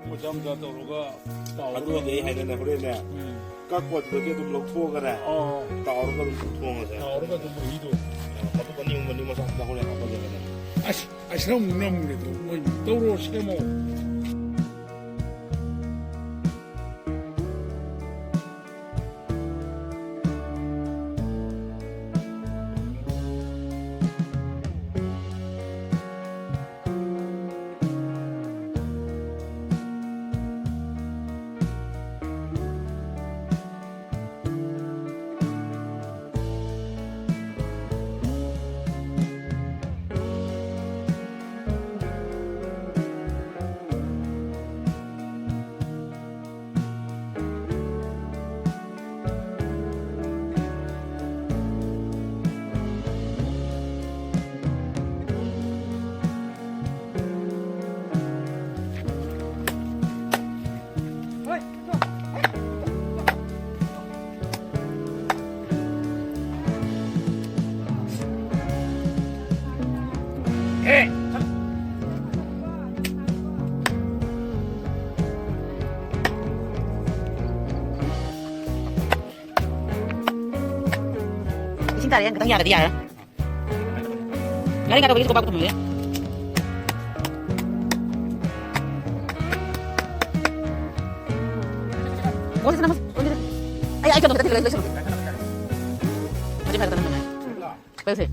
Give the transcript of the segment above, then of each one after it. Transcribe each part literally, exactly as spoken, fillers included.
ꯃꯆꯥ ꯃꯆꯥ ꯇꯧꯔꯒ ꯇꯥꯎꯔꯒ ꯑꯗꯨ ꯑꯣꯏꯔꯗꯤ ꯑꯩ ꯍꯥꯏꯅꯅꯦ ꯍꯣꯔꯦꯟꯅꯦ꯫ ꯎꯝ꯫ ꯀꯛꯄꯗꯨꯗꯒꯤ ꯑꯗꯨꯝ ꯂꯧꯊꯣꯛꯑꯒꯅꯦ꯫ ꯑꯥ꯫ ꯇꯥꯎꯔꯒ ꯑꯗꯨꯝ ꯊꯣꯡꯉꯁꯦ꯫ ꯇꯥꯎꯔꯒ ꯑꯗꯨꯝ ꯃꯍꯤꯗꯣ꯫ ꯑ, ꯃꯇꯨꯝ ꯑꯅꯤ ꯑꯍꯨꯝ ꯑꯅꯤ ꯃꯆꯥ ꯃꯆꯥ ꯍꯣꯔꯦꯟ ꯍꯥꯞꯄꯒꯦꯕꯅꯦ꯫ ꯑꯁ, ꯑꯁ, ꯑꯃꯨꯛ ꯅꯝꯈ꯭ꯔꯦꯗꯣ꯫ ꯃꯣꯏ ꯇꯧꯔꯣ, ꯁꯦꯝꯃꯣ꯫ ꯏꯁꯤꯡ ꯇꯥꯔꯦ, ꯈꯤꯇꯪ ꯌꯥꯔꯗꯤ ꯌꯥꯔꯦ꯫ ꯉꯥꯔꯤ ꯉꯥꯇꯧꯕꯒꯤꯁꯨ ꯀꯣꯕꯥꯛ ꯄꯨꯊꯝꯃꯒꯦ꯫ ꯑꯣ, ꯁꯤꯗ ꯅꯝꯃꯣ꯫ ꯑꯣ, ꯁꯤꯗ꯫ ꯑꯩ, ꯑꯩ ꯀꯩꯅꯣ ꯈꯤꯇꯪ ꯊꯤꯜꯂꯒ ꯂꯣꯏꯁꯜꯂꯨ꯫ ꯍꯧꯖꯤꯛ ꯐꯔꯦ, ꯀꯩꯅꯣ ꯊꯝꯃꯦ꯫ ꯄꯩꯁꯦ꯫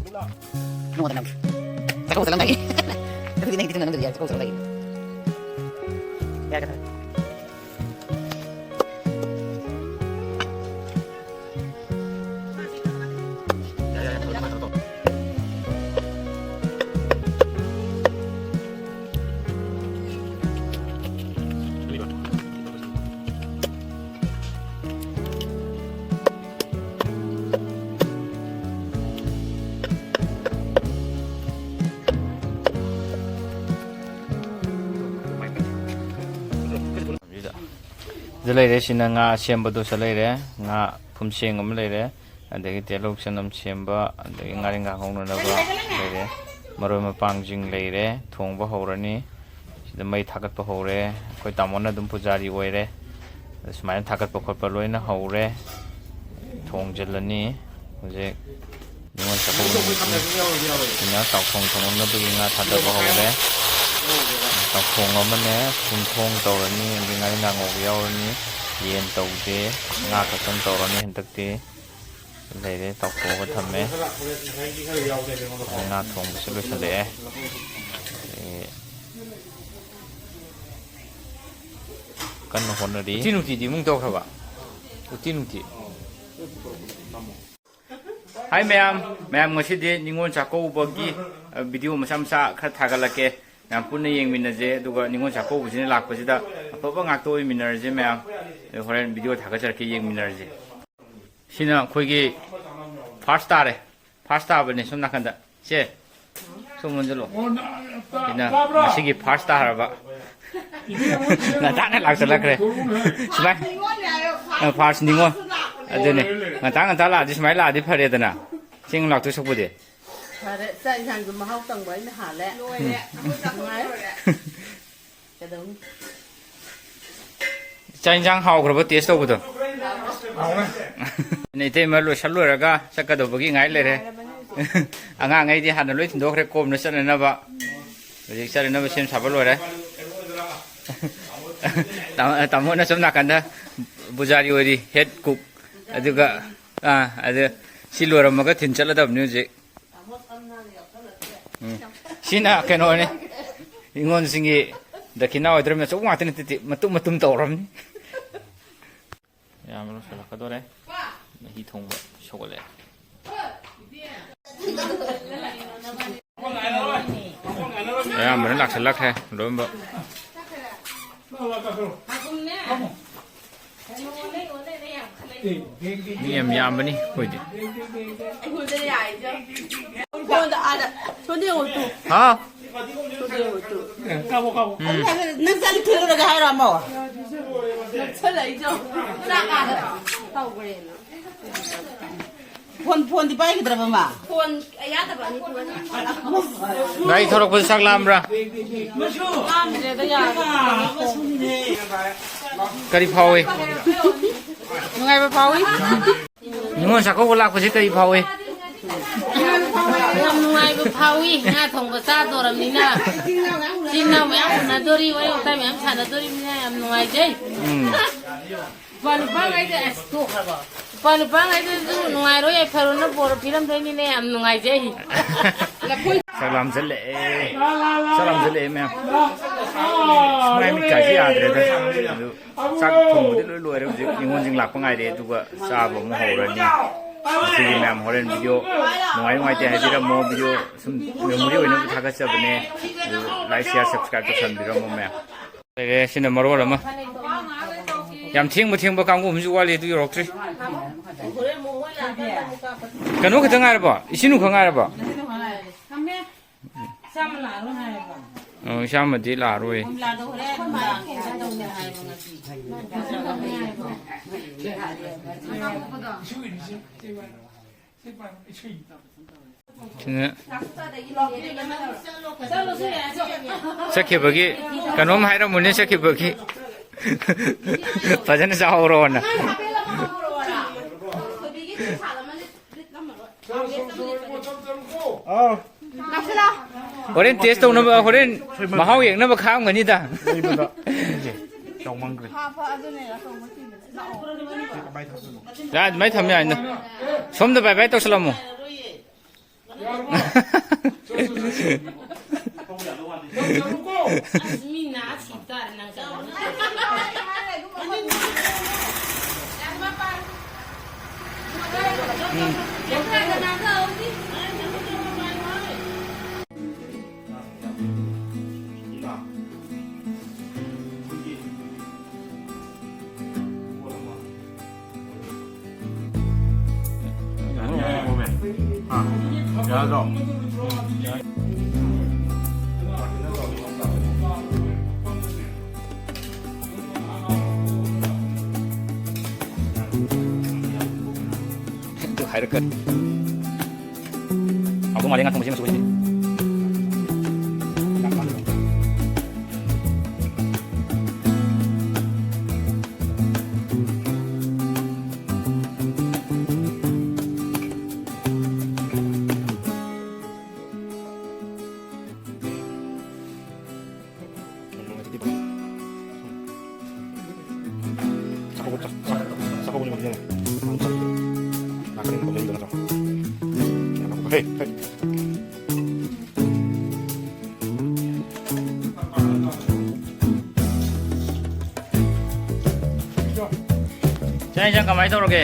ꯅꯉꯣꯟꯗ ꯅꯝꯒꯦ꯫ ꯆꯥꯛꯀꯧꯕ ꯆꯠꯂꯝꯗꯥꯏꯒꯤ꯫ ꯑꯗꯨꯗꯤ ꯅꯪ ꯊꯤꯜꯂ ꯅꯝꯗ꯭ꯔꯗꯤ ꯌꯥꯔꯦ, ꯆꯥꯛꯀꯧꯕ ꯆꯠꯂꯝꯗꯥꯏꯒꯤ꯫ ꯌꯥꯔꯦ, ꯀꯛꯊꯠꯂꯦ꯫ ꯁꯤꯗ ꯂꯩꯔꯦ, ꯁꯤꯅ ꯉꯥ ꯑꯁꯦꯝꯕꯗꯣ ꯁꯤꯗ ꯂꯩꯔꯦ, ꯉꯥ ꯐꯨꯝꯁꯦꯡ ꯑꯃ ꯂꯩꯔꯦ, ꯑꯗꯒꯤ ꯇꯤꯜꯍꯧ ꯆꯅꯝ ꯁꯦꯝꯕ, ꯑꯗꯒꯤ ꯉꯥꯔꯤꯡꯈꯥ ꯉꯧꯅꯅꯕ ꯂꯩꯔꯦ, ꯃꯔꯣꯏ ꯃꯄꯥꯡꯁꯤꯡ ꯂꯩꯔꯦ, ꯊꯣꯡꯕ ꯍꯧꯔꯅꯤ꯫ ꯑꯗꯨ ꯃꯩ ꯊꯥꯒꯠꯄ ꯍꯧꯔꯦ꯫ ꯑꯩꯈꯣꯏ ꯇꯥꯃꯣꯅ ꯑꯗꯨꯝ ꯄꯨꯖꯥꯔꯤ ꯑꯣꯏꯔꯦ꯫ ꯑꯗꯨ ꯁꯨꯃꯥꯏꯅ ꯊꯥꯒꯠꯄ ꯈꯣꯠꯄ ꯂꯣꯏꯅ ꯍꯧꯔꯦ꯫ ꯊꯣꯡꯖꯤꯜꯂꯅꯤ꯫ ꯍꯧꯖꯤꯛ ꯅꯤꯉꯣꯜ ꯆꯥꯛꯀꯧꯕ ꯅꯨꯃꯤꯠꯀꯤ ꯑꯩꯅ ꯆꯥꯛꯊꯣꯡ ꯊꯣꯡꯅꯕꯒꯤ ꯉꯥ ꯊꯥꯗꯕ ꯍꯧꯔꯦ꯫ ꯆꯥꯛꯊꯣꯡ ꯑꯃꯅꯦ, ꯆꯤꯡꯊꯣꯡ ꯇꯧꯔꯅꯤ, ꯑꯗꯒꯤ ꯉꯥꯔꯤꯡꯈꯥ ꯉꯧꯕ ꯌꯥꯎꯔꯅꯤ꯫ ꯌꯦꯟ ꯇꯧꯗꯦ, ꯉꯥ ꯈꯛꯇꯪ ꯇꯧꯔꯅꯤ ꯍꯟꯗꯛꯇꯤ꯫ ꯂꯩꯔꯦ, ꯇꯥꯎꯊꯣꯛꯑꯒ ꯊꯝꯃꯦ꯫ ꯉꯥ ꯊꯣꯡꯕꯁꯨ ꯂꯣꯏꯁꯤꯜꯂꯛꯑꯦ꯫ ꯑꯗꯒꯤ ꯀꯟꯅ ꯍꯣꯠꯅꯔꯤ꯫ ꯎꯇꯤ ꯅꯨꯡꯇꯤꯗꯤ ꯏꯃꯨꯡ ꯇꯧꯈ꯭ꯔꯕ? ꯎꯇꯤ ꯅꯨꯡꯇꯤ꯫ ꯍꯥꯏ ꯃꯌꯥꯝ, ꯃꯌꯥꯝ ꯉꯁꯤꯗꯤ ꯅꯤꯉꯣꯜ ꯆꯥꯛꯀꯧꯕꯒꯤ, ꯑ, ꯚꯤꯗꯤꯑꯣ ꯃꯆꯥ ꯃꯆꯥ ꯈꯔ ꯊꯥꯒꯠꯂꯛꯀꯦ꯫ ꯃꯌꯥꯝ ꯄꯨꯟꯅ ꯌꯦꯡꯃꯤꯟꯅꯁꯦ, ꯑꯗꯨꯒ ꯅꯤꯉꯣꯜ ꯆꯥꯛꯀꯧꯕꯁꯤꯅ ꯂꯥꯛꯄꯁꯤꯗ ꯑꯐꯕ ꯉꯥꯛꯇ ꯑꯣꯏꯃꯤꯟꯅꯔꯁꯦ ꯃꯌꯥꯝ꯫ ꯑꯗꯨ ꯍꯣꯔꯦꯟ ꯚꯤꯗꯤꯑꯣ ꯊꯥꯒꯠꯆꯔꯛꯀꯦ, ꯌꯦꯡꯃꯤꯟꯅꯔꯁꯦ꯫ ꯁꯤꯅ ꯑꯩꯈꯣꯏꯒꯤ ꯐꯥꯔꯁ ꯇꯥꯔꯦ꯫ ꯐꯥꯔꯁ ꯇꯥꯕꯅꯦ ꯁꯣꯝ ꯅꯥꯀꯟꯗ꯫ ꯁꯦ, ꯁꯣꯝ ꯑꯣꯟꯁꯤꯜꯂꯣ꯫ ꯁꯤꯅ ꯉꯁꯤꯒꯤ ꯐꯥꯔꯁ ꯇꯥꯔꯕ꯫ ꯉꯟꯇꯥꯅ ꯂꯥꯛꯁꯜꯂꯛꯈ꯭ꯔꯦ꯫ ꯁꯨꯃꯥꯏ-, ꯑ, ꯐꯥꯔꯁ ꯅꯤꯉꯣꯜ꯫ ꯑꯗꯨꯅꯦ꯫ ꯉꯟꯇꯥ ꯉꯟꯇꯥ ꯂꯥꯛꯑꯗꯤ, ꯁꯨꯃꯥꯏꯅ ꯂꯥꯛꯑꯗꯤ ꯐꯔꯦꯗꯅ꯫ ꯊꯦꯡꯅ ꯂꯥꯛꯇꯣꯏ ꯁꯔꯨꯛꯄꯨꯗꯤ꯫ ꯐꯔꯦ, ꯆꯥꯛ ꯏꯟꯁꯥꯡꯁꯨ ꯃꯍꯥꯎ ꯇꯪꯕ ꯑꯩꯅ ꯍꯥꯜꯂꯦ꯫ ꯂꯣꯏꯔꯦ꯫ ꯎꯝ꯫ ꯑꯩꯈꯣꯏ ꯆꯥꯛ ꯂꯣꯏꯔꯦ꯫ ꯀꯩꯗꯧꯅꯤ? ꯆꯥꯛ ꯏꯟꯁꯥꯡ ꯍꯥꯎꯈ꯭ꯔꯕ ꯇꯦꯁ ꯇꯧꯕꯗꯣ? ꯍꯥꯎꯔꯦ꯫ ꯑꯗꯨꯅ ꯏꯇꯩꯃ ꯂꯣꯏꯁꯜ ꯂꯣꯏꯔꯒ ꯆꯠꯀꯗꯧꯕꯒꯤ ꯉꯥꯏ ꯂꯩꯔꯦ꯫ ꯉꯥꯏꯔꯕꯅꯤ ꯍꯧꯖꯤꯛ꯫ ꯑꯉꯥꯡꯈꯩꯗꯤ ꯍꯥꯟꯅ ꯂꯣꯏ ꯊꯤꯟꯗꯣꯛꯈ꯭ꯔꯦ, ꯀꯣꯝꯅ ꯆꯠꯅꯅꯕ꯫ ꯍꯧꯖꯤꯛ ꯆꯠꯅꯅꯕ ꯁꯦꯝ ꯁꯥꯕ ꯂꯣꯏꯔꯦ꯫ ꯇꯥꯃꯣ-, ꯇꯥꯃꯣꯅ ꯁꯣꯝ ꯅꯥꯀꯟꯗ ꯄꯨꯖꯥꯔꯤ ꯑꯣꯏꯔꯤ, ꯍꯦꯗ ꯀꯨꯛ꯫ ꯑꯗꯨꯒ, ꯑꯥ, ꯑꯗꯨ ꯁꯤ ꯂꯣꯏꯔꯝꯃꯒ ꯊꯤꯟ ꯆꯠꯂꯗꯕꯅꯤ ꯍꯧꯖꯤꯛ꯫ ꯎꯝ꯫ ꯁꯤꯅ ꯀꯩꯅꯣꯅꯤ, ꯅꯤꯉꯣꯜꯁꯤꯡꯒꯤ ꯗꯈꯤꯅꯥ ꯑꯣꯏꯗ꯭ꯔꯕꯅꯤ, ꯑꯆꯧꯕ ꯉꯥꯛꯇꯅꯤ, ꯇꯤꯇꯤ ꯃꯇꯨꯝ ꯃꯇꯨꯝ ꯇꯧꯔꯕꯅꯤ꯫ ꯑꯌꯥꯝꯕ ꯂꯣꯏꯁꯤꯜꯂꯛꯀꯗꯣꯔꯦ꯫ ꯃꯍꯤ ꯊꯣꯡꯕ ꯁꯧꯒꯠꯂꯛꯑꯦ꯫ ꯑꯌꯥꯝꯕꯅ ꯂꯥꯛꯁꯜꯂꯛꯈ꯭ꯔꯦ ꯂꯣꯏꯅꯃꯛ꯫ ꯃꯤ ꯌꯥꯝ ꯌꯥꯝꯕꯅꯤ ꯑꯩꯈꯣꯏꯗꯤ꯫ ꯐꯣꯟꯗ ꯑꯥꯗ ꯁꯣꯝꯗ ꯌꯦꯡꯉꯨ ꯇꯨ꯫ ꯍꯥꯎ꯫ ꯁꯣꯝꯗ ꯌꯦꯡꯉꯨ ꯇꯨ꯫ ꯎꯝ꯫ ꯅꯪ ꯆꯠꯂꯤ ꯊꯤꯜꯂꯨꯔꯒꯦ ꯍꯥꯏꯔꯣ ꯑꯃ? ꯅꯛꯁꯜꯂꯛꯏꯗꯣ꯫ ꯆꯥꯛ ꯑꯥꯗ ꯇꯧꯈ꯭ꯔꯦꯅ꯫ ꯐꯣꯟ, ꯐꯣꯟꯗꯤ ꯄꯥꯏꯈꯤꯗ꯭ꯔꯕ ꯃꯥ? ꯐꯣꯟ ꯑꯌꯥꯗꯕ ꯑꯅꯤ ꯄꯨꯔ ꯂꯥꯛꯑꯣ꯫ ꯒꯥꯔꯤ ꯊꯧꯔꯛꯄꯗ ꯆꯥꯛ ꯂꯥꯝꯕ꯭ꯔꯥ? ꯂꯥꯝꯗ꯭ꯔꯦꯗ, ꯌꯥꯔꯦ꯫ ꯀꯔꯤ ꯐꯥꯎꯏ? ꯅꯨꯡꯉꯥꯏꯕ ꯐꯥꯎꯏ꯫ ꯅꯤꯉꯣꯜ ꯆꯥꯛꯀꯧꯕ ꯂꯥꯛꯄꯁꯤ ꯀꯔꯤ ꯐꯥꯎꯏ? ꯌꯥꯝ ꯅꯨꯡꯉꯥꯏꯕ ꯐꯥꯎꯏ꯫ ꯉꯥ ꯊꯣꯡꯕ ꯆꯥꯗꯣꯔꯝꯅꯤꯅ꯫ ꯏꯆꯤꯟ ꯏꯅꯥꯎ ꯃꯌꯥꯝ ꯎꯅꯗꯣꯔꯤ, ꯋꯥꯔꯤ ꯋꯥꯇꯥꯏ ꯃꯌꯥꯝ ꯁꯥꯟꯅꯗꯣꯔꯤꯕꯅꯤꯅ ꯌꯥꯝ ꯅꯨꯡꯉꯥꯏꯖꯩ꯫ ꯎꯝ꯫ ꯅꯨꯄꯥ ꯅꯨꯄꯥꯉꯩꯗ ꯑꯁ ꯇꯣꯛꯈ꯭ꯔꯕꯣ? ꯅꯨꯄꯥ ꯅꯨꯄꯥꯉꯩꯗꯁꯨ ꯅꯨꯡꯉꯥꯏꯔꯣꯏ, ꯌꯥꯏꯐꯔꯣꯅ ꯕꯣꯔ ꯄꯤꯔꯝꯗꯣꯏꯅꯤꯅꯦ, ꯌꯥꯝ ꯅꯨꯡꯉꯥꯏꯖꯩ꯫ ꯆꯥꯛ ꯂꯥꯝꯁꯤꯜꯂꯛꯑꯦ꯫ ꯆꯥꯛ ꯂꯥꯝꯁꯤꯜꯂꯛꯑꯦ ꯃꯌꯥꯝ꯫ ꯃꯥꯏ ꯃꯤꯠꯀꯥꯁꯦ ꯌꯥꯗ꯭ꯔꯦꯗ꯫ ꯑꯗꯨ ꯆꯥꯛ ꯊꯣꯡꯕꯗꯤ ꯂꯣꯏ ꯂꯣꯏꯔꯦ꯫ ꯍꯧꯖꯤꯛ ꯅꯤꯉꯣꯜꯁꯤꯡ ꯂꯥꯛꯄ ꯉꯥꯏꯔꯦ, ꯑꯗꯨꯒ ꯆꯥꯕ ꯑꯃꯨꯛ ꯍꯧꯔꯅꯤ꯫ ꯉꯁꯤꯒꯤ ꯃꯌꯥꯝ ꯍꯣꯔꯦꯟ ꯚꯤꯗꯤꯑꯣ ꯅꯨꯡꯉꯥꯏ ꯅꯨꯡꯉꯥꯏꯇꯦ ꯍꯥꯏꯕꯤꯔꯝꯃꯣ꯫ ꯚꯤꯗꯤꯑꯣ ꯁꯨꯝ ꯃꯦꯃꯣꯔꯤ ꯑꯣꯏꯅꯕ ꯊꯥꯒꯠꯆꯕꯅꯦ꯫ ꯑꯗꯨ like, share, subscribe ꯇꯧꯁꯟꯕꯤꯔꯝꯃꯣ ꯃꯌꯥꯝ꯫ ꯂꯩꯔꯦ, ꯁꯤꯅ ꯃꯔꯣꯜ ꯑꯃ꯫ ꯌꯥꯝ ꯊꯦꯡꯕ ꯊꯦꯡꯕ ꯀꯥꯡꯕꯨ ꯑꯃꯁꯨ ꯋꯥꯠꯂꯤ, ꯑꯗꯨ ꯌꯧꯔꯛꯇ꯭ꯔꯤ꯫ ꯀꯩꯅꯣ ꯈꯛꯇ ꯉꯥꯏꯔꯕꯣ? ꯏꯁꯤꯅꯨ ꯈꯛ ꯉꯥꯏꯔꯕꯣ? ꯑꯣ, ꯏꯁꯥꯃꯗꯤ ꯂꯥꯛꯑꯔꯣꯏ꯫ ꯁꯤꯅ ꯆꯠꯈꯤꯕꯒꯤ ꯀꯩꯅꯣꯝ ꯍꯥꯏꯔꯝꯃꯨꯅꯦ, ꯆꯠꯈꯤꯕꯒꯤ꯫ ꯐꯖꯅ ꯆꯥꯍꯧꯔꯣꯅ꯫ ꯑꯥꯎ꯫ ꯍꯣꯔꯦꯟ ꯇꯦꯁ ꯇꯧꯅꯕ, ꯍꯣꯔꯦꯟ ꯃꯍꯥꯎ ꯌꯦꯡꯅꯕ ꯈꯥꯛꯑꯝꯒꯅꯤꯗ꯫ ꯂꯩꯕꯗ ꯆꯥꯎꯃꯟꯈ꯭ꯔꯦ꯫ ꯌꯥ, ꯑꯗꯨꯃꯥꯏꯅ ꯊꯝ ꯌꯥꯏꯅ꯫ ꯁꯣꯝꯗ ꯕꯥꯏ ꯕꯥꯏ ꯇꯧꯁꯜꯂꯝꯃꯣ꯫ ꯍꯥꯏꯔꯛꯀꯅꯤ꯫ ꯍꯥꯎꯗꯧ ꯃꯥꯜꯂꯦ ꯉꯥ ꯊꯣꯡꯕꯁꯦ ꯃꯆꯨꯁꯦ꯫ ꯆꯥꯛ ꯏꯟꯁꯥꯡ ꯀꯃꯥꯏꯅ ꯇꯧꯔꯒꯦ?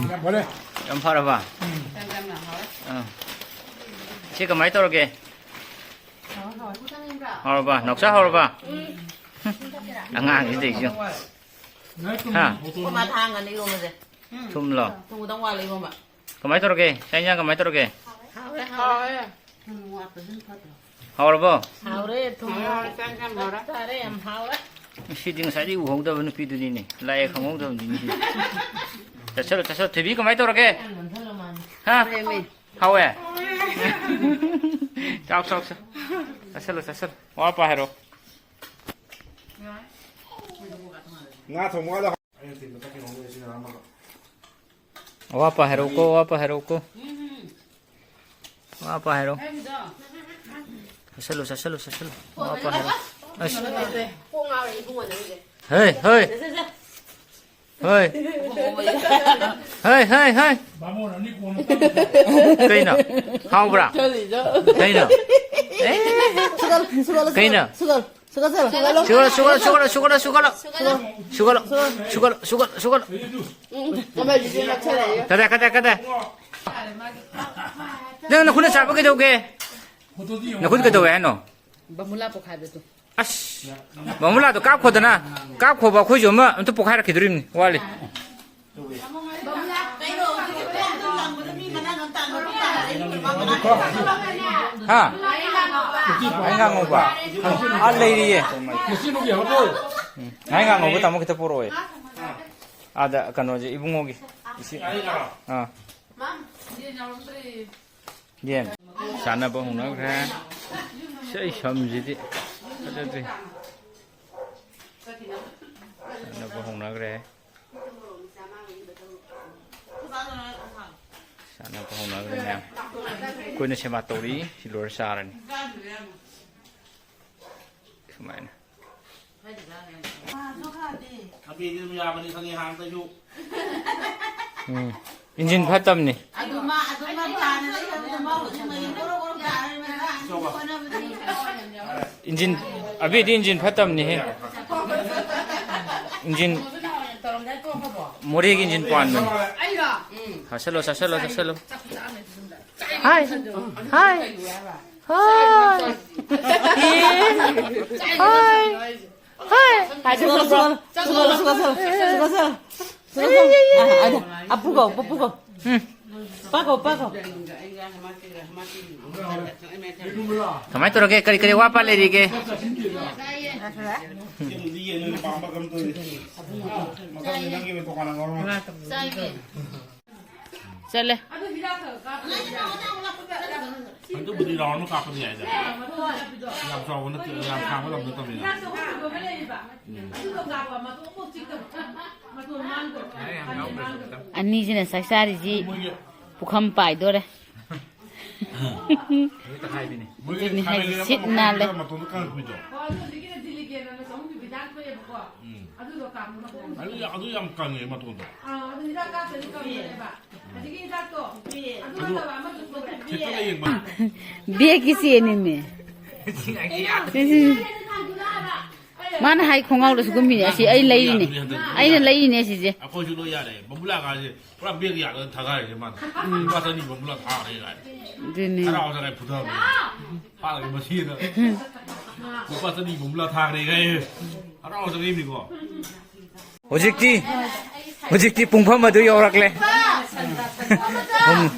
ꯌꯥꯝ ꯐꯔꯦ꯫ ꯌꯥꯝ ꯐꯔꯕ? ꯎꯝ꯫ ꯑꯥ꯫ ꯁꯤ ꯀꯃꯥꯏꯅ ꯇꯧꯔꯒꯦ? ꯍꯥꯎꯔꯕ? ꯅꯥꯎꯆꯥ ꯍꯥꯎꯔꯕ? ꯑꯉꯥꯡꯁꯤꯗ ꯑꯩꯁꯨ꯫ ꯍꯥ? ꯑꯩꯈꯣꯏ ꯃꯥ ꯊꯥꯡꯒꯅꯤ ꯏꯔꯣꯝꯕꯁꯦ꯫ ꯎꯝ꯫ ꯊꯨꯝꯂꯣ? ꯊꯨꯝ ꯈꯤꯇꯪ ꯋꯥꯠꯂꯦ ꯏꯔꯣꯝꯕ꯫ ꯀꯃꯥꯏꯅ ꯇꯧꯔꯒꯦ? ꯆꯥꯛ ꯏꯟꯁꯥꯡ ꯀꯃꯥꯏꯅ ꯇꯧꯔꯒꯦ? ꯍꯥꯎꯔꯦ, ꯍꯥꯎꯔꯦ꯫ ꯊꯨꯝ ꯋꯥꯠꯄꯁꯤꯅ ꯐꯠꯇ꯭ꯔꯣ? ꯍꯥꯎꯔꯕꯣ? ꯍꯥꯎꯔꯦ, ꯊꯨꯝ ꯍꯥꯎꯔꯦ, ꯆꯥꯛ ꯏꯟꯁꯥꯡ ꯍꯥꯎꯔꯦ꯫ ꯉꯁꯤꯗꯤ ꯉꯁꯥꯏꯗꯒꯤ ꯎꯍꯧꯗꯕ ꯅꯨꯄꯤꯗꯨꯅꯤꯅꯦ꯫ ꯂꯥꯛꯑꯦ ꯈꯪꯍꯧꯗꯕꯅꯤꯅꯦ꯫ ꯆꯠꯁꯜꯂꯣ, ꯆꯠꯁꯜꯂꯣ꯫ ꯊꯣꯏꯕꯤ ꯀꯃꯥꯏꯅ ꯇꯧꯔꯒꯦ? ꯍꯥ? ꯍꯥꯎꯋꯦ꯫ ꯆꯥꯎ, ꯆꯥꯎ, ꯆꯥꯎ꯫ ꯆꯥꯁꯜꯂꯣ, ꯆꯥꯁꯜꯂꯣ꯫ ꯋꯥ ꯄꯥ ꯍꯥꯏꯔꯣ꯫ ꯉꯥ ꯊꯣꯡꯕꯒꯗꯣ꯫ ꯑꯋꯥꯄꯥ ꯍꯥꯏꯔꯛꯎꯀꯣ, ꯑꯋꯥꯄꯥ ꯍꯥꯏꯔꯛꯎꯀꯣ꯫ ꯑꯋꯥꯄꯥ ꯍꯥꯏꯔꯛꯎ꯫ ꯆꯥꯁꯜꯂꯨ, ꯆꯥꯁꯜꯂꯨ, ꯆꯥꯁꯜꯂꯨ꯫ ꯑꯋꯥꯄꯥ ꯍꯥꯏꯔꯛꯎ꯫ ꯑꯁ꯫ ꯀꯣꯛ ꯉꯥꯎꯔꯦ ꯏꯕꯨꯡꯉꯣ ꯅꯪꯁꯦ꯫ ꯍꯩ, ꯍꯩ꯫ ꯁꯦ, ꯁꯦ, ꯁꯦ꯫ ꯍꯣꯏ꯫ ꯍꯣꯏ, ꯍꯣꯏ, ꯍꯣꯏ꯫ ꯀꯩꯅꯣ? ꯍꯥꯎꯕ꯭ꯔꯥ? ꯀꯩꯅꯣ? ꯑꯦ꯫ ꯁꯨꯒꯠꯂꯣ, ꯁꯨꯒꯠꯂꯣ, ꯀꯩꯅꯣ? ꯁꯨꯒꯠꯂꯣ, ꯁꯨꯒꯠꯂꯣ꯫ ꯁꯨꯒꯠꯂꯣ, ꯁꯨꯒꯠꯂꯣ, ꯁꯨꯒꯠꯂꯣ, ꯁꯨꯒꯠꯂꯣ, ꯁꯨꯒꯠꯂꯣ꯫ ꯁꯨꯒꯠꯂꯣ, ꯁꯨꯒꯠꯂꯣ, ꯁꯨꯒꯠꯂꯣ, ꯁꯨꯒꯠꯂꯣ꯫ ꯎꯝ, ꯀꯃꯥꯏ ꯁꯤꯗꯤ ꯅꯛꯁꯜꯂꯛꯑꯦ꯫ ꯀꯗꯥꯏ, ꯀꯗꯥꯏ, ꯀꯗꯥꯏ? ꯅꯪ ꯅꯈꯨꯠꯅ ꯆꯥꯕ ꯀꯩꯗꯧꯒꯦ? ꯅꯈꯨꯠ ꯀꯩꯗꯧꯋꯦ ꯍꯥꯏꯅꯣ? ꯕꯃꯨꯂꯥ ꯄꯣꯛꯈꯥꯏꯕꯗꯣ꯫ ꯑꯁ, ꯕꯃꯨꯂꯥꯗꯣ ꯀꯥꯞꯈꯣꯗꯅ꯫ ꯀꯥꯞꯈꯣꯕ, ꯑꯩꯈꯣꯏꯁꯨ ꯑꯃ ꯑꯝꯇ ꯄꯣꯛꯈꯥꯏꯔꯛꯈꯤꯗꯣꯔꯤꯕꯅꯤ, ꯋꯥꯠꯂꯤ꯫ ꯍꯥ? ꯉꯥꯏ ꯉꯥ ꯉꯧꯕ? ꯑꯥ, ꯂꯩꯔꯤꯌꯦ꯫ ꯎꯝ, ꯉꯥꯏ ꯉꯥ ꯉꯧꯕ ꯇꯥꯃꯣ ꯈꯤꯇ ꯄꯣꯔꯛꯑꯣ꯫ ꯑꯥꯗ ꯀꯩꯅꯣꯁꯦ, ꯏꯕꯨꯡꯉꯣꯒꯤ꯫ ꯏꯁꯤꯡ꯫ ꯑꯥ꯫ ꯌꯦꯟ ꯆꯥꯅꯕ ꯍꯧꯅꯈ꯭ꯔꯦ꯫ ꯁꯤ ꯑꯩ ꯁꯝꯁꯤꯗꯤ ꯐꯖꯗ꯭ꯔꯤ꯫ ꯆꯥꯅꯕ ꯍꯧꯅꯈ꯭ꯔꯦ꯫ ꯆꯥꯅꯕ ꯍꯧꯅꯈ꯭ꯔꯦ ꯃꯌꯥꯝ꯫ ꯑꯩꯈꯣꯏꯅ ꯁꯦꯕꯥ ꯇꯧꯔꯤ꯫ ꯁꯤ ꯂꯣꯏꯔ ꯆꯥꯔꯅꯤ꯫ ꯁꯨꯃꯥꯏꯅ꯫ ꯑꯕꯦꯗꯤ ꯑꯗꯨꯝ ꯌꯥꯕꯅꯤ ꯈꯪꯉꯤ ꯍꯥꯟꯅꯗꯁꯨ꯫ ꯎꯝ꯫ ꯏꯟꯖꯤꯟ ꯐꯠꯇꯕꯅꯤ꯫ ꯑꯗꯨ ꯃꯥ, ꯑꯗꯨ ꯃꯥ ꯐꯥꯅ ꯂꯩꯔꯕꯗ ꯃꯥ ꯍꯧꯖꯤꯛ ꯃꯌꯦꯡ ꯒꯣꯔꯣ ꯒꯣꯔꯣ ꯇꯥꯔꯦ ꯃꯥ꯫ ꯏꯟꯖꯤꯟ, ꯑꯕꯦꯗꯤ ꯏꯟꯖꯤꯟ ꯐꯠꯇꯕꯅꯤꯍꯦ꯫ ꯏꯟꯖꯤꯟ, ꯃꯣꯔꯦꯒꯤ ꯏꯟꯖꯤꯟ ꯄꯥꯟꯕꯅꯤ꯫ ꯆꯥꯁꯜꯂꯣ, ꯆꯥꯁꯜꯂꯣ, ꯆꯥꯁꯜꯂꯣ꯫ ꯍꯥꯏ, ꯍꯥꯏ, ꯍꯥꯏ꯫ ꯍꯥꯏ꯫ ꯍꯥꯏ꯫ ꯁꯨꯒꯠꯂꯣ, ꯁꯨꯒꯠꯂꯣ, ꯁꯨꯒꯠꯂꯣ, ꯁꯨꯒꯠꯂꯣ, ꯁꯨꯒꯠꯂꯣ, ꯁꯨꯒꯠꯂꯣ, ꯁꯨꯒꯠꯂꯣ꯫ ꯑ, ꯑꯗ, ꯑꯄꯨ ꯀꯧ, ꯄꯄꯨ ꯀꯧ꯫ ꯎꯝ꯫ ꯄꯥ ꯀꯧ, ꯄꯥ ꯀꯧ꯫ ꯀꯃꯥꯏꯅ ꯇꯧꯔꯒꯦ? ꯀꯔꯤ ꯀꯔꯤ ꯋꯥꯠꯄ ꯂꯩꯔꯤꯒꯦ? ꯆꯠꯂꯦ꯫ ꯑꯗꯨꯕꯨꯗꯤ ꯔꯥꯎꯟ ꯑꯃ ꯀꯥꯞꯄꯗꯤ ꯌꯥꯏꯗ꯫ ꯌꯥꯝ ꯆꯥꯎꯕ ꯅꯠꯇꯦ, ꯌꯥꯝ ꯁꯥꯡꯕ ꯂꯝ ꯅꯠꯇꯕꯅꯤꯅ꯫ ꯑꯅꯤꯁꯤꯅ ꯆꯥꯛ ꯆꯥꯔꯤꯁꯤ ꯃꯣꯏꯒꯤ ꯄꯨꯈꯝ ꯄꯥꯏꯗꯣꯔꯦ꯫ ꯃꯣꯏꯒꯤ ꯑꯗꯨꯅꯤ ꯍꯥꯏꯁꯦ, ꯈꯥꯃꯦꯟ ꯁꯤꯠ ꯅꯥꯜꯂꯦ꯫ ꯃꯇꯣꯟꯗ ꯀꯪꯉꯛꯄꯤꯗꯣ꯫ ꯎꯝ꯫ ꯑꯗꯨ ꯌꯥ-, ꯑꯗꯨ ꯌꯥꯝ ꯀꯪꯉꯦ ꯃꯇꯣꯟꯗꯣ꯫ ꯑꯗꯨ ꯊꯤꯠꯇꯒ ꯌꯦꯡꯕ꯫ ꯕꯦꯒꯀꯤ ꯆꯦꯅꯤꯃꯦ꯫ ꯁꯤ, ꯁꯤ, ꯁꯤ꯫ ꯃꯥꯅ ꯍꯥꯏ ꯈꯣꯡꯒ꯭ꯔꯥꯎꯗꯁꯨ ꯀꯨꯝꯃꯤꯅꯦ꯫ ꯑꯁꯤ ꯑꯩ ꯂꯩꯔꯤꯅꯦ꯫ ꯑꯩꯅ ꯂꯩꯔꯤꯅꯦ ꯁꯤꯁꯦ꯫ ꯑꯩꯈꯣꯏꯁꯨ ꯂꯣꯏ ꯌꯥꯔꯦ꯫ ꯕꯕꯨꯂꯥꯒꯥꯁꯦ ꯄꯨꯔꯥ ꯕꯦꯒ ꯌꯥꯜꯂꯒ ꯊꯥꯒꯥꯏꯔꯤꯁꯦ ꯃꯥꯅ꯫ ꯎꯝ꯫ ꯂꯨꯄꯥ ꯆꯅꯤ ꯕꯕꯨꯂꯥ ꯊꯥꯈ꯭ꯔꯦ ꯀꯥꯏꯅ꯫ ꯑꯗꯨꯅꯤ꯫ ꯍꯔꯥꯎꯗꯅ ꯐꯨꯊꯕꯅꯦ꯫ ꯐꯥꯔꯒ ꯃꯁꯤꯅ ꯂꯨꯄꯥ ꯆꯅꯤ ꯕꯕꯨꯂꯥ ꯊꯥꯈ꯭ꯔꯦ ꯀꯥꯏ꯫ ꯍꯔꯥꯎꯖꯔꯤꯕꯅꯤꯀꯣ꯫ ꯍꯧꯖꯤꯛꯇꯤ, ꯍꯧꯖꯤꯛꯇꯤ ꯄꯨꯡꯐꯝ ꯑꯗꯨ ꯌꯧꯔꯛꯂꯦ꯫ ꯎꯝ꯫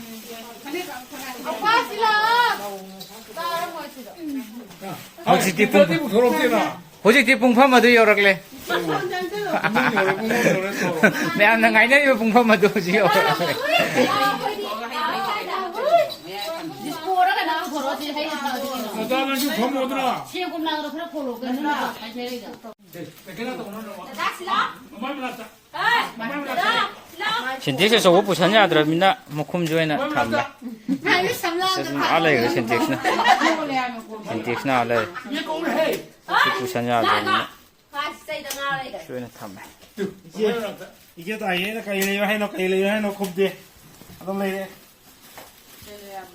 ꯍꯧꯖꯤꯛꯇꯤ ꯄꯨꯡ ꯄꯨꯊꯣꯔꯛꯇꯦꯅ꯫ ꯍꯧꯖꯤꯛꯇꯤ ꯄꯨꯡꯐꯝ ꯑꯗꯨ ꯌꯧꯔꯛꯂꯦ꯫ ꯃꯌꯥꯝꯅ ꯉꯥꯏꯅꯔꯤꯕ ꯄꯨꯡꯐꯝ ꯑꯗꯨ ꯍꯧꯖꯤꯛ ꯌꯧꯔꯛꯂꯦ꯫ ꯗꯤꯁꯄꯣꯔ ꯀꯩꯅꯣ ꯄꯨꯊꯣꯔꯛꯑꯣ ꯁꯤ ꯍꯩ ꯅꯠꯇ꯭ꯔꯗꯤ ꯀꯩꯅꯣ꯫ ꯗꯥꯗꯥ, ꯅꯪꯁꯨ ꯐꯝꯃꯣꯗꯅ꯫ ꯁꯦꯝ ꯀꯣꯝꯂꯥ ꯈꯔ ꯄꯨꯔꯛꯑꯣ ꯀꯩꯅꯣ ꯅꯪꯅ ꯉꯁꯥꯏ ꯍꯥꯏꯔꯛꯏꯗꯣ꯫ ꯃꯃꯥꯏ ꯃꯅꯥꯛꯇ꯫ ꯁꯤꯟꯇꯦꯛꯁ ꯑꯆꯧꯕ ꯄꯨꯁꯟ ꯌꯥꯗ꯭ꯔꯕꯅꯤꯅ ꯃꯈꯨꯝꯁꯦ ꯑꯣꯏꯅ ꯊꯝꯃꯦ꯫ ꯁꯤꯗ ꯑꯗꯨꯝ ꯑꯥ ꯂꯩꯈ꯭ꯔꯦ ꯁꯤꯟꯇꯦꯛꯁꯅ꯫ ꯁꯤꯟꯇꯦꯛꯁꯅ ꯑꯥ ꯂꯩꯔꯦ꯫ ꯁꯤ ꯄꯨꯁꯟ ꯌꯥꯗ꯭ꯔꯕꯅꯤꯅ ꯁꯤ ꯑꯣꯏꯅ ꯊꯝꯃꯦ꯫ ꯏꯆꯦ, ꯏꯆꯦ ꯇꯥꯏꯌꯦꯅ ꯀꯩ ꯂꯩꯌꯨ ꯍꯥꯏꯅꯣ, ꯀꯩ ꯂꯩꯌꯨ ꯍꯥꯏꯅꯣ ꯈꯨꯝꯗꯦ꯫ ꯑꯗꯨꯝ ꯂꯩꯔꯦ꯫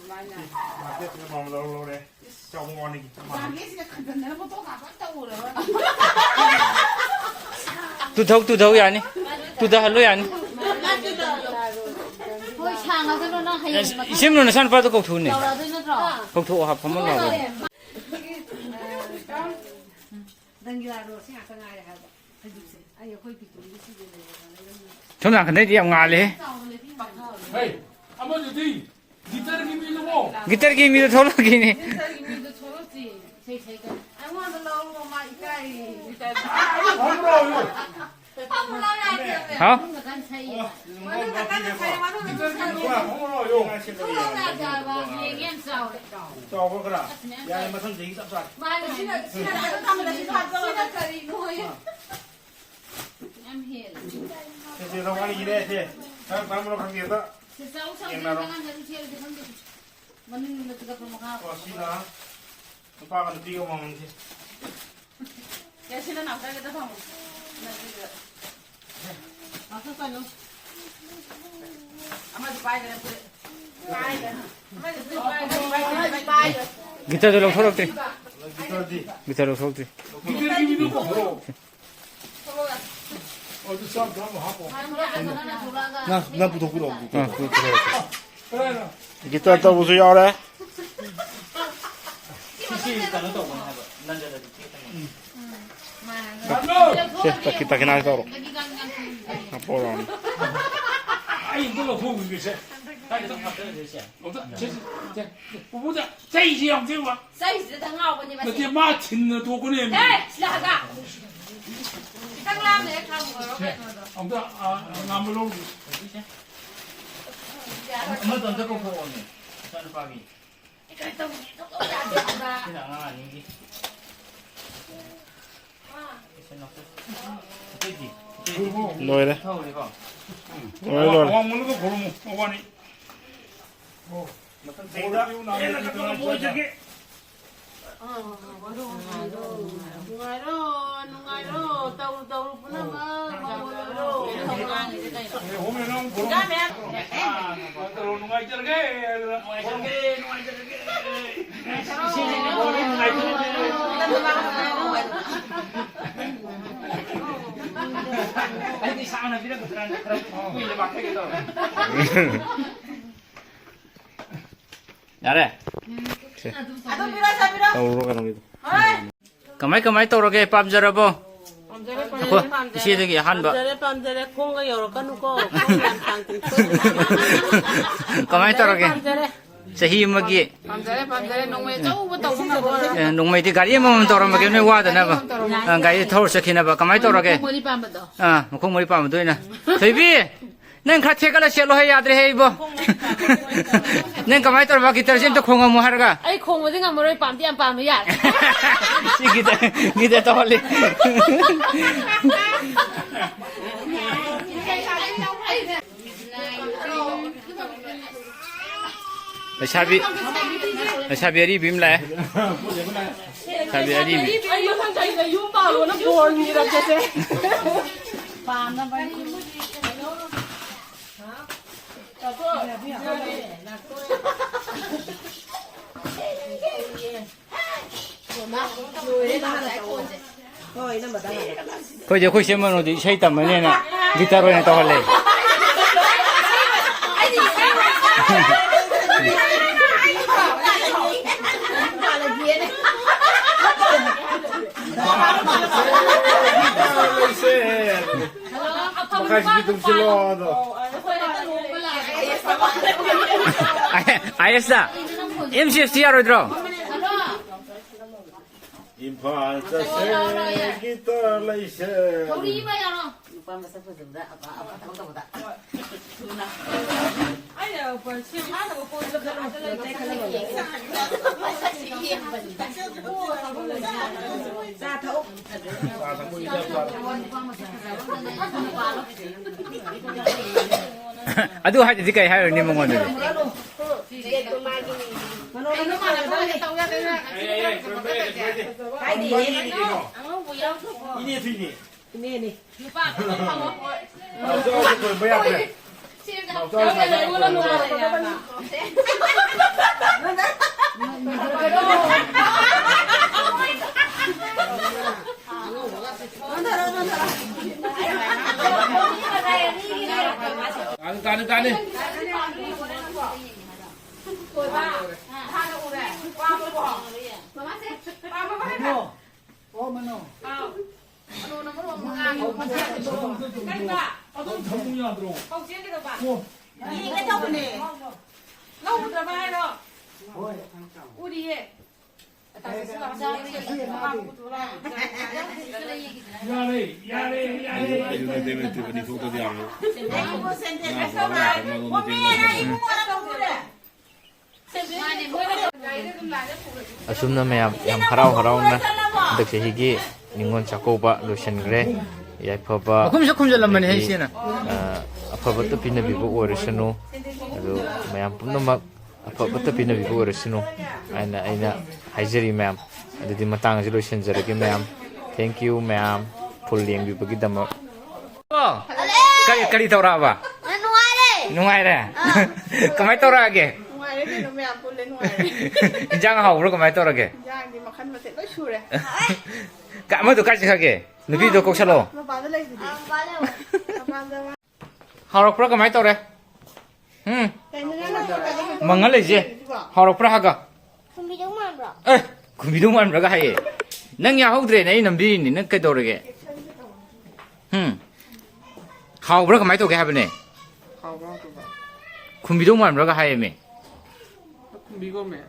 ꯃꯥꯔꯀꯦꯠꯁꯤꯗ ꯃꯃꯜ ꯂꯧꯔ ꯂꯧꯔꯦ꯫ ꯆꯍꯨꯝ ꯋꯥꯅꯤꯒꯤ ꯆꯞ ꯃꯥꯟꯅꯩ꯫ ꯇꯨꯊꯧ, ꯇꯨꯊꯧ ꯌꯥꯅꯤ꯫ ꯇꯨꯊꯍꯜꯂꯣ ꯌꯥꯅꯤ꯫ ꯍꯣꯏ, ꯁꯥꯡꯉꯒꯅꯣ ꯅꯪ ꯍꯌꯦꯡ ꯑꯦ, ꯃꯊꯪ ꯏꯆꯦꯝꯅ ꯅꯆꯥꯅꯨꯄꯥꯗꯣ ꯀꯧꯊꯣꯛꯎꯅꯦ꯫ ꯇꯧꯔꯛꯑꯗꯣꯏ ꯅꯠꯇ꯭ꯔꯣ? ꯀꯧꯊꯣꯛꯑꯣ, ꯍꯥ, ꯐꯝꯍꯜꯂꯣ ꯍꯥꯏꯕꯅꯦ꯫ ꯅꯪꯒꯤ ꯂꯥꯗꯣ ꯁꯤ ꯉꯥꯛꯇ ꯉꯥꯏꯔꯦ ꯍꯥꯏꯕ꯫ ꯍꯧꯖꯤꯛꯁꯦ ꯑꯩ ꯑꯩꯈꯣꯏ ꯄꯤꯛꯇꯨꯒꯤ ꯁꯤꯗ ꯂꯩꯔꯒ ꯂꯩꯔꯝꯃꯤ꯫ ꯁꯣꯝ ꯅꯥꯀꯟꯗꯩꯗꯤ ꯌꯥꯝ ꯉꯥꯜꯂꯦꯍꯦ꯫ ꯆꯥꯎꯕ ꯂꯩꯕꯤ ꯃꯥꯜꯂꯦ꯫ ꯍꯩ, ꯑꯃꯗꯨꯗꯤ ꯒꯤꯇꯔꯒꯤ ꯃꯤꯗꯨꯕꯣ? ꯒꯤꯇꯔꯒꯤ ꯃꯤꯗꯣ ꯊꯣꯛꯂꯛꯈꯤꯅꯦ꯫ ꯒꯤꯇꯔꯒꯤ ꯃꯤꯗꯣ ꯊꯣꯛꯂꯛꯇꯦ꯫ ꯏꯁꯩ ꯁꯛꯏ ꯀꯟꯅ꯫ ꯑꯩꯉꯣꯟꯗ ꯂꯧꯔꯣ, ꯃꯥ ꯏꯀꯥꯏꯔꯤ꯫ ꯒꯤꯇꯔ꯫ ꯐꯝꯃꯨ ꯂꯥꯎ, ꯏꯕꯨꯡꯉꯣ꯫ ꯍꯥꯎ? ꯐꯝꯃꯨ ꯀꯟꯅ ꯁꯛꯏ꯫ ꯃꯅꯨꯡꯗ ꯀꯟꯅ ꯁꯛꯏ, ꯃꯅꯨꯡꯗ ꯀꯟꯅ ꯁꯛꯏ꯫ ꯐꯝꯃꯨ ꯂꯥꯎ, ꯏꯕꯨꯡꯉꯣ꯫ ꯊꯣꯛꯂꯛꯑꯣ ꯌꯥꯗꯦ ꯍꯥꯏꯕ, ꯌꯦꯡꯒꯦ ꯌꯥꯝ ꯆꯥꯎꯔꯦ꯫ ꯆꯥꯎꯕ꯭ꯔꯥ ꯈꯔ? ꯑꯁꯤꯅ ꯌꯥꯔꯦ, ꯃꯊꯪ ꯆꯍꯤ ꯆꯞ ꯆꯥꯔꯦ꯫ ꯃꯥꯅꯦ, ꯁꯤꯅ, ꯁꯤꯅ ꯑꯗꯨꯝ ꯊꯝꯃꯗ ꯁꯤ ꯐꯥꯠꯇꯣ꯫ ꯁꯤꯅ ꯀꯔꯤꯅꯣ? ꯑꯥ꯫ ꯌꯥꯝ ꯍꯦꯜꯂꯦ꯫ ꯁꯦ, ꯁꯦ, ꯂꯧ ꯋꯥꯠꯂꯤꯒꯤꯅꯦ, ꯁꯦ꯫ ꯀꯔꯝ ꯀꯔꯝꯕꯅꯣ ꯈꯪꯗꯦ, ꯑꯝꯇ ꯁꯦ, ꯆꯥꯎ, ꯆꯥꯎ, ꯌꯦꯡꯅꯔꯣ꯫ ꯆꯥꯎ, ꯆꯥꯎ, ꯆꯥꯎ, ꯆꯥꯎ, ꯆꯥꯎ꯫ ꯃꯅꯤꯡꯗ ꯆꯠꯄ ꯃꯈꯥ꯫ ꯑꯣ, ꯁꯤꯅ ꯅꯨꯄꯥꯒ ꯅꯨꯄꯤꯒ ꯑꯃꯃꯝꯁꯦ꯫ ꯁꯦ, ꯁꯤꯅ ꯅꯥꯎꯆꯥꯒꯤꯗ ꯊꯝꯃꯣ꯫ ꯅꯪꯒꯤꯗ꯫ ꯂꯧꯊꯣꯛꯀꯅꯨ꯫ ꯑꯃꯗꯤ ꯄꯥꯏꯈ꯭ꯔꯦ, ꯐꯨꯔꯤꯠ꯫ ꯄꯥꯏꯈ꯭ꯔꯦ꯫ ꯑꯃꯗꯤ ꯐꯨꯔꯤꯠ ꯄꯥꯏꯈ꯭ꯔꯦ, ꯄꯥꯏꯈ꯭ꯔꯦ꯫ ꯒꯤꯇꯔꯗꯨ ꯂꯧꯊꯣꯔꯛꯇ꯭ꯔꯤ꯫ ꯒꯤꯇꯔꯗꯤ? ꯒꯤꯇꯔ ꯂꯧꯊꯣꯔꯛꯇ꯭ꯔꯤ꯫ ꯒꯤꯇꯔꯒꯤ ꯃꯤꯗꯨ ꯀꯧꯔꯣ꯫ ꯊꯣꯛꯂꯛꯑꯣ꯫ ꯑꯗꯨ ꯆꯥꯝ ꯆꯥꯝ ꯍꯥꯞꯄꯣ꯫ ꯅꯪ, ꯅꯪ ꯄꯨꯊꯣꯛꯄꯤꯔꯛꯑꯣ, ꯑꯥ, ꯄꯨꯊꯣꯛꯄꯤꯔꯛꯑꯣ꯫ ꯄꯨꯊꯣꯛꯄꯤꯔꯛꯑꯣ꯫ ꯀꯗꯥꯏꯅꯣ? ꯒꯤꯇꯔ ꯇꯧꯕꯁꯨ ꯌꯥꯎꯔꯦ꯫ ꯁꯤꯁꯤ ꯀꯩꯅꯣ ꯇꯧꯕꯅꯦ ꯍꯥꯏꯕ, ꯅꯟꯗꯅꯗꯤ ꯊꯦꯛꯀꯅꯤ꯫ ꯁꯦ, ꯇꯛꯈꯤ-, ꯇꯛꯈꯤꯅꯥꯏ ꯇꯧꯔꯣ꯫ ꯍꯥꯞꯄꯛꯑꯣ ꯂꯥꯎꯅꯦ꯫ ꯑꯩ ꯑꯝꯇ ꯂꯧꯊꯣꯛꯈꯤꯒꯦꯁꯦ꯫ ꯀꯥꯏꯗ ꯍꯥꯞꯆꯔꯒꯦ ꯁꯦ? ꯑꯝꯇ, ꯁꯦ, ꯁꯦ, ꯁꯦ, ꯁꯦ, ꯄꯨꯄꯨꯗ ꯆꯩꯁꯦ ꯌꯥꯝ ꯊꯤꯅ ꯋꯥ-, ꯆꯩꯁꯤꯗ ꯉꯥꯎꯕꯅꯦ ꯃꯁꯤ꯫ ꯅꯠꯇꯦ, ꯃꯥ ꯊꯤꯟꯅ ꯇꯣꯛꯀꯅꯦ꯫ ꯑꯦ, ꯁꯤꯗ ꯍꯥꯏꯕ꯫ ꯈꯤꯇꯪ ꯂꯥꯝꯅ ꯍꯦꯛ ꯊꯥꯡ ꯑꯣꯏꯔꯣ ꯀꯩꯅꯣꯗꯣ꯫ ꯑꯝꯇ, ꯑ, ꯉꯥꯝꯕ ꯂꯧꯔꯨ꯫ ꯑꯃꯗꯣ ꯑꯝꯇ ꯀꯧꯊꯣꯛꯑꯣꯅꯦ, ꯏꯆꯥꯅꯨꯄꯥꯒꯤ꯫ ꯑꯩ ꯀꯩꯅꯣ ꯇꯧꯅꯤꯡꯉꯦ, ꯊꯣꯛ ꯊꯣꯛ ꯌꯥꯗꯦ ꯍꯥꯏꯕ꯫ ꯁꯤꯅ ꯑꯉꯥꯡ ꯑꯅꯤꯒꯤ꯫ ꯂꯣꯏꯔꯦ꯫ ꯂꯣꯏꯔꯦ, ꯂꯣꯏꯔꯦ꯫ ꯑꯋꯥꯡꯕꯗꯨꯒ ꯈꯨꯔꯨꯝꯃꯨ, ꯃꯕꯥꯅꯤ꯫ ꯅꯨꯡꯉꯥꯏꯔꯣ, ꯅꯨꯡꯉꯥꯏꯔꯣ, ꯇꯧꯔꯨ, ꯇꯧꯔꯨ ꯄꯨꯝꯅꯃꯛ ꯃꯉꯣꯟꯗ ꯂꯣꯏ꯫ ꯅꯨꯡꯉꯥꯏꯖꯔꯒꯦ꯫ ꯑꯩꯗꯤ ꯁꯥꯡꯅ ꯄꯤꯔꯛꯀꯗ꯭ꯔꯥꯅ ꯈꯔ ꯀꯨꯏꯅ ꯄꯥꯈꯠꯀꯦ ꯇꯧꯔꯦ꯫ ꯌꯥꯔꯦ? ꯁꯦ꯫ ꯑꯗꯨꯝ ꯄꯤꯔꯣ, ꯁꯥ ꯄꯤꯔꯣ꯫ ꯇꯧꯔꯣ ꯀꯩꯅꯣꯒꯤꯗꯣ꯫ ꯍꯣꯏ꯫ ꯀꯃꯥꯏ, ꯀꯃꯥꯏ ꯇꯧꯔꯒꯦ? ꯄꯥꯝꯖꯔꯕꯣ? ꯄꯥꯝꯖꯔꯦ, ꯑꯩꯈꯣꯏ ꯄꯥꯝꯖꯔꯦ, ꯄꯥꯝꯖꯔꯦ꯫ ꯏꯆꯦꯗꯒꯤ ꯑꯍꯥꯟꯕ꯫ ꯄꯥꯝꯖꯔꯦ, ꯄꯥꯝꯖꯔꯦ꯫ ꯈꯣꯡꯒ ꯌꯧꯔꯛꯀꯅꯨꯀꯣ꯫ ꯈꯣꯡ ꯌꯥꯝ ꯁꯥꯡ ꯆꯤꯡꯊꯣꯛ꯫ ꯀꯃꯥꯏ ꯇꯧꯔꯒꯦ? ꯄꯥꯝꯖꯔꯦ꯫ ꯆꯍꯤ ꯑꯃꯒꯤ꯫ ꯄꯥꯝꯖꯔꯦ, ꯄꯥꯝꯖꯔꯦ꯫ ꯅꯣꯡꯃꯩ ꯑꯆꯧꯕ ꯇꯧꯕ ꯉꯝꯃꯔꯣꯏ꯫ ꯑꯦ, ꯅꯣꯡꯃꯩꯗꯤ ꯒꯥꯔꯤ ꯑꯃꯃꯝ ꯇꯧꯔꯝꯃꯒꯦ, ꯅꯣꯏ ꯋꯥꯗꯅꯕ꯫ ꯒꯥꯔꯤ ꯑꯃꯃꯝ ꯇꯧꯔꯝꯃꯒꯦ꯫ ꯑ, ꯒꯥꯔꯤ ꯊꯧꯔ ꯆꯠꯈꯤꯅꯕ꯫ ꯀꯃꯥꯏ ꯇꯧꯔꯒꯦ? ꯃꯈꯣꯡ ꯃꯔꯤ ꯄꯥꯟꯕꯗꯣ꯫ ꯑꯥ, ꯃꯈꯣꯡ ꯃꯔꯤ ꯄꯥꯟꯕꯗꯣ ꯑꯣꯏꯅ꯫ ꯊꯣꯏꯕꯤ! ꯅꯪ ꯈꯔ ꯊꯦꯛꯀꯠꯂ ꯁꯦꯠꯂꯣ ꯍꯦ, ꯌꯥꯗ꯭ꯔꯦ ꯍꯦ ꯏꯕꯣ꯫ ꯅꯪ ꯀꯃꯥꯏꯅ ꯇꯧꯔꯕ? ꯒꯤꯇꯔꯁꯦ ꯑꯝꯇ ꯈꯣꯡꯉꯝꯃꯣ ꯍꯥꯏꯔꯒ꯫ ꯑꯩ ꯈꯣꯡꯕꯗꯤ ꯉꯝꯃꯔꯣꯏ, ꯄꯥꯝꯗꯤ ꯌꯥꯝ ꯄꯥꯝꯃꯦ, ꯌꯥꯔꯦ꯫ ꯁꯤ ꯒꯤꯇꯔ, ꯒꯤꯇꯔ ꯇꯧꯍꯜꯂꯤ꯫ ꯂꯩꯁꯥꯕꯤ, ꯂꯩꯁꯥꯕꯤ ꯑꯔꯤꯕꯤ ꯑꯃ ꯂꯥꯛꯑꯦ꯫ ꯂꯩꯁꯥꯕꯤ ꯑꯔꯤꯕꯤ꯫ ꯑꯩ ꯃꯊꯪ ꯆꯍꯤꯗ ꯌꯨꯝ ꯄꯥꯜꯂꯣꯅ ꯕꯣꯔ ꯅꯤꯔꯛꯀꯦꯁꯦ꯫ ꯑꯩꯈꯣꯏꯗꯤ ꯑꯩꯈꯣꯏ ꯆꯦ ꯃꯅꯣꯗꯤ ꯏꯁꯩ ꯇꯝꯃꯅꯦꯅ ꯒꯤꯇꯔ ꯑꯣꯏꯅ ꯇꯧꯍꯜꯂꯦ꯫ ꯃꯈꯥꯏꯁꯤꯗꯤ ꯑꯗꯨꯝ ꯁꯤꯜꯂꯣ ꯑꯗꯣ꯫ ꯑꯥꯏ ꯑꯦꯁꯇ ꯑꯦꯝ ꯁꯤ ꯑꯦꯁꯇꯤ ꯌꯥꯔꯣꯏꯗ꯭ꯔꯣ? ꯏꯝꯐꯥꯜ ꯆꯠꯁꯦ, ꯒꯤꯇꯔ ꯂꯩꯁꯦ꯫ ꯊꯧꯔꯤ ꯑꯃ ꯌꯥꯔꯣ? ꯅꯨꯄꯥ ꯃꯁꯛ ꯐꯖꯕꯗ ꯑꯐ-, ꯑꯐ ꯊꯕꯛ ꯇꯧꯕꯗ꯫ ꯑꯩꯅ ꯁꯦꯝ ꯍꯥꯟꯅꯕ ꯄꯣꯠ ꯂꯩ꯫ ꯆꯥ ꯊꯛꯎ꯫ ꯑꯗꯨ ꯍꯥꯏꯗꯨꯗꯤ ꯀꯩ ꯍꯥꯏꯔꯨꯅꯤ ꯃꯉꯣꯟꯗꯗꯤ? ꯀꯩꯅꯣ ꯃꯥꯅ ꯇꯧ ꯌꯥꯗꯦꯅ꯫ ꯀꯥꯏꯗꯦ꯫ ꯏꯅꯦ ꯊꯨꯏꯅꯦ꯫ ꯏꯅꯦꯅꯦ꯫ ꯅꯨꯄꯥ ꯑꯝꯇ ꯐꯪꯉꯣ꯫ ꯅꯥꯎꯆꯥꯁꯦ ꯀꯣꯏꯕ ꯌꯥꯗ꯭ꯔꯦ꯫ ꯅꯥꯎꯆꯥꯁꯦ ꯀꯣꯏꯕ ꯌꯥꯗ꯭ꯔꯦ꯫ ꯇꯥꯅꯤ, ꯇꯥꯅꯤ, ꯇꯥꯅꯤ꯫ ꯀꯣꯏꯕ꯫ ꯍꯥꯟꯅ ꯎꯔꯦ꯫ ꯄꯥꯝꯃꯕꯣ? ꯃꯃꯥꯁꯦ, ꯄꯥꯝꯃꯕꯣ ꯍꯥꯏꯕ? ꯑꯣ, ꯃꯅꯣ꯫ ꯑꯥꯎ꯫ ꯃꯅꯣꯅ ꯃꯔꯣꯟ ꯑꯃ ꯉꯥꯡꯉꯤ꯫ ꯀꯩꯕ? ꯑꯗꯨꯝ ꯊꯝꯃꯨ ꯌꯥꯗ꯭ꯔꯣ? ꯍꯧ ꯆꯦꯟꯒꯗꯧꯕ꯫ ꯑꯣ꯫ ꯌꯦꯡꯒꯦ ꯇꯧꯕꯅꯦ꯫ ꯂꯧ ꯎꯗ꯭ꯔꯕ ꯍꯥꯏꯔꯣ? ꯍꯣꯏ꯫ ꯎꯔꯤꯌꯦ꯫ ꯌꯥꯔꯦ, ꯌꯥꯔꯦ, ꯌꯥꯔꯦ꯫ ꯑꯩꯕꯨ ꯁꯦꯟꯇꯦꯟꯁ ꯇꯧꯔ ꯍꯥꯏ꯫ ꯃꯣꯃꯦ, ꯅꯪ ꯏꯕꯨꯡꯉꯣ ꯅꯪ ꯎꯔꯦ꯫ ꯑꯁꯨꯝꯅ ꯃꯌꯥꯝ ꯌꯥꯝ ꯍꯔꯥꯎ ꯍꯔꯥꯎꯅ ꯍꯟꯗꯛ ꯆꯍꯤꯒꯤ ꯅꯤꯉꯣꯜ ꯆꯥꯛꯀꯧꯕ ꯂꯣꯏꯁꯤꯟꯈ꯭ꯔꯦ꯫ ꯌꯥꯏꯐꯕ ꯃꯈꯨꯝꯁꯨ ꯈꯨꯝꯖꯤꯜꯂꯝꯕꯅꯦ, ꯑꯗꯒꯤ, ꯏꯆꯦꯅ꯫ ꯑ, ꯑꯐꯕꯇ ꯄꯤꯅꯕꯤꯕ ꯑꯣꯏꯔꯁꯅꯨ꯫ ꯑꯗꯨ ꯃꯌꯥꯝ ꯄꯨꯝꯅꯃꯛ ꯑꯐꯕꯇ ꯄꯤꯅꯕꯤꯕ ꯑꯣꯏꯔꯁꯅꯨ ꯍꯥꯏꯅ ꯑꯩꯅ ꯍꯥꯏꯖꯔꯤ ꯃꯌꯥꯝ꯫ ꯑꯗꯨꯗꯤ ꯃꯇꯥꯡ ꯑꯁꯤ ꯂꯣꯏꯁꯤꯟꯖꯔꯒꯦ ꯃꯌꯥꯝ꯫ Thank you ꯃꯌꯥꯝ, full ꯌꯦꯡꯕꯤꯕꯒꯤꯗꯃꯛ꯫ ꯑꯣ, ꯀꯔꯤ, ꯀꯔꯤ ꯇꯧꯔꯛꯑꯕ? ꯌꯥꯝ ꯅꯨꯡꯉꯥꯏꯔꯦ꯫ ꯅꯨꯡꯉꯥꯏꯔꯦ? ꯑꯥ꯫ ꯀꯃꯥꯏ ꯇꯧꯔꯛꯑꯒꯦ? ꯅꯨꯡꯉꯥꯏꯔꯦ ꯀꯩꯅꯣ, ꯃꯌꯥꯝ ꯄꯨꯜꯂꯦ, ꯅꯨꯡꯉꯥꯏꯔꯦ꯫ ꯏꯟꯖꯥꯡ ꯍꯥꯎꯕ꯭ꯔꯣ? ꯀꯃꯥꯏ ꯇꯧꯔꯒꯦ? ꯏꯟꯖꯥꯡꯗꯤ ꯃꯈꯜ ꯃꯊꯦꯜ ꯂꯣꯏ ꯁꯨꯔꯦ꯫ ꯀ-, ꯑꯃꯗꯣ ꯀꯥꯏ ꯆꯠꯈ꯭ꯔꯒꯦ? ꯅꯨꯄꯤꯗꯣ ꯀꯧꯁꯜꯂꯣ꯫ ꯃꯄꯥꯟꯗ ꯂꯩꯕꯅꯦ꯫ ꯑꯥ, ꯃꯄꯥꯟ ꯂꯩꯍꯧꯔꯦ꯫ ꯃꯄꯥꯟꯗ ꯃꯥ ꯍꯥꯎꯔꯛꯄ꯭ꯔꯥ? ꯀꯃꯥꯏ ꯇꯧꯔꯦ? ꯎꯝ? ꯀꯩꯅꯣ ꯅꯪꯅ ꯃꯪꯉ ꯂꯩꯁꯦ? ꯍꯥꯎꯔꯛꯄ꯭ꯔꯥ ꯍꯥꯏꯒ? ꯀꯨꯝꯕꯤꯗꯧ ꯃꯥꯟꯕ꯭ꯔꯣ? ꯑꯦ, ꯀꯨꯝꯕꯤꯗꯧ ꯃꯥꯟꯕ꯭ꯔꯥꯒ ꯍꯥꯏꯌꯦ꯫ ꯅꯪ ꯌꯥꯍꯧꯗ꯭ꯔꯦꯅꯦ, ꯑꯩ ꯅꯝꯕꯤꯔꯤꯅꯤ꯫ ꯅꯪ ꯀꯩꯗꯧꯔꯒꯦ? ꯎꯝ? ꯍꯥꯎꯕ꯭ꯔꯥ? ꯀꯃꯥꯏ ꯇꯧꯒꯦ ꯍꯥꯏꯕꯅꯦ? ꯍꯥꯎꯕ꯭ꯔꯥ ꯍꯥꯎꯇꯕ꯭ꯔꯥ? ꯈꯨꯝꯕꯤꯗꯧ ꯃꯥꯟꯕ꯭ꯔꯥꯒ ꯍꯥꯏꯌꯦꯃꯤ꯫ ꯈꯨꯝꯕꯤꯈꯣꯃꯦ꯫